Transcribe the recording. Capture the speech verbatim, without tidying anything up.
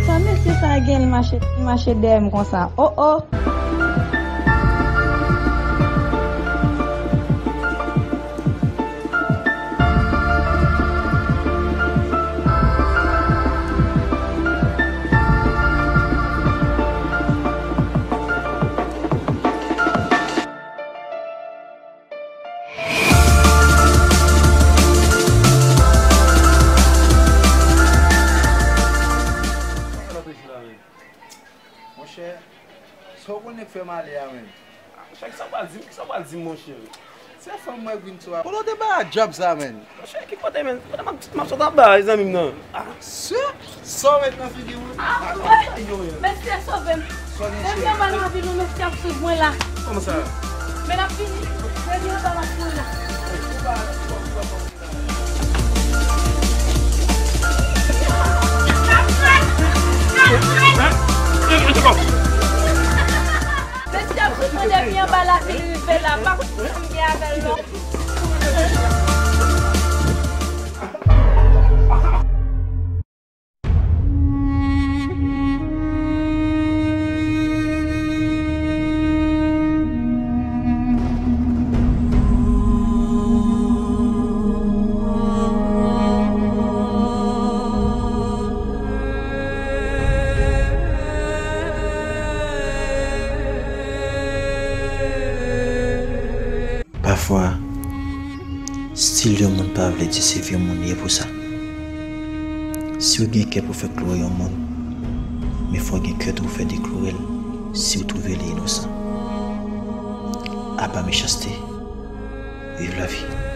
Sa mesye sa a gen, l mache, l mache dèyè m konsa. Oh, oh! Monchè, sa w konnen k fè m ale a, menm? Monchè, kisa w pral di m? Kisa w pral di m, monchè? Se fanm mwen vin sou a. Kote w te bay a djòb sa, menm? Monchè, ki kote, menm? Kote m ap, m ap sot anba, zanmi m nan. Ah. Se sa w met nan figi w? Ah, wi. Mesye sove m. Depi anba nan vil ou, mesye ap swiv mwen la. Kòman sa? Men n ap vini. Depi anba m ap kouri la. Mesye ap swiv mwen depi anba lavil rive la, m pa konn sa m gen avè l non. Pafwa, stil yon moun pa vle di se vye moun li ye pou sa. Si w gen kè pou fè kloure yon moun, men fò w gen kè tou pou fè dekloure l si w twouve li inosan. Apa mechanste, viv lavi.